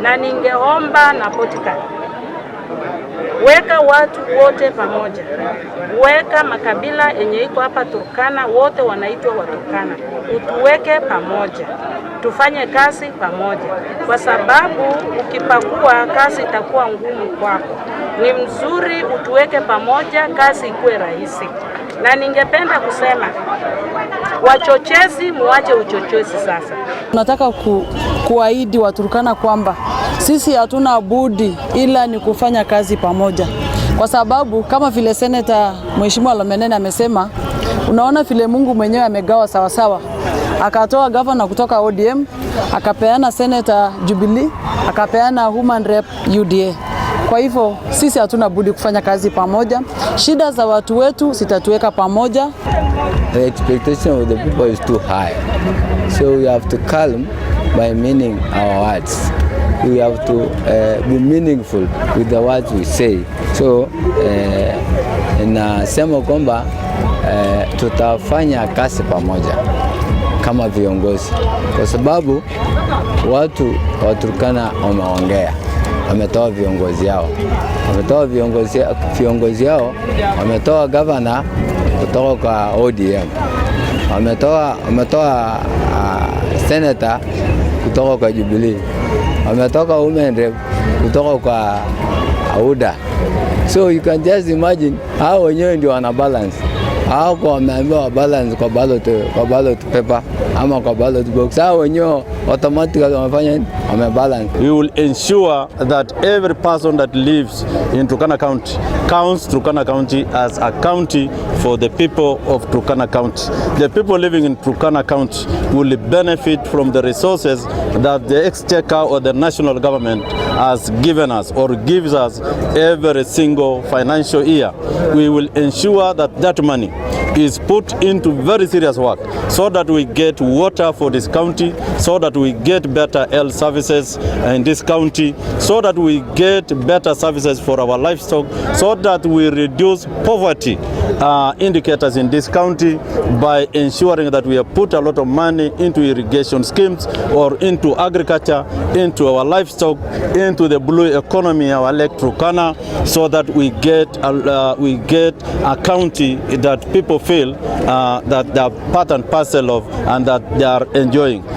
Na ningeomba na Potika, weka watu wote pamoja, weka makabila yenye iko hapa Turkana, wote wanaitwa Waturkana, utuweke pamoja, tufanye kazi pamoja, kwa sababu ukipakua kazi itakuwa ngumu kwako. Ni mzuri utuweke pamoja, kazi ikuwe rahisi. Na ningependa kusema wachochezi, muache uchochezi sasa. Tunataka kuahidi Waturkana kwamba sisi hatuna budi ila ni kufanya kazi pamoja, kwa sababu kama vile Seneta Mheshimiwa Lomenen amesema, unaona vile Mungu mwenyewe amegawa sawasawa, akatoa gavana kutoka ODM, akapeana seneta Jubilee, akapeana woman rep UDA. Kwa hivyo sisi hatuna budi kufanya kazi pamoja. Shida za watu wetu zitatuweka pamoja. The expectation of the people is too high. So we have to calm by meaning our words. We have to be meaningful with the words we say. So nasema kwamba tutafanya kazi pamoja kama viongozi, kwa sababu watu wa Turkana wameongea, wametoa viongozi yao, wametoa viongozi yao, wametoa gavana kutoka kwa ODM, wametoa senator kutoka kwa Jubilee, wametoka women rep kutoka kwa UDA. So you can just imagine hao wenyewe ndio wana balance. Hao kwa wameambiwa wa balance kwa ballot paper ama kwa ballot box. Hao wenyewe automatically wamefanya nini? Wamebalance. We will ensure that every person that lives in Turkana County counts Turkana County as a county for the people of Turkana County. The people living in Turkana County will benefit from the resources that the exchequer or the national government has given us or gives us every single financial year. We will ensure that that money is put into very serious work so that we get water for this county, so that we get better health services in this county, so that we get better services for our livestock, so that we reduce poverty indicators in this county by ensuring that we have put a lot of money into irrigation schemes or into agriculture, into our livestock, into the blue economy, our Lake Turkana, so that we get a county that people feel that they are part and parcel of and that they are enjoying.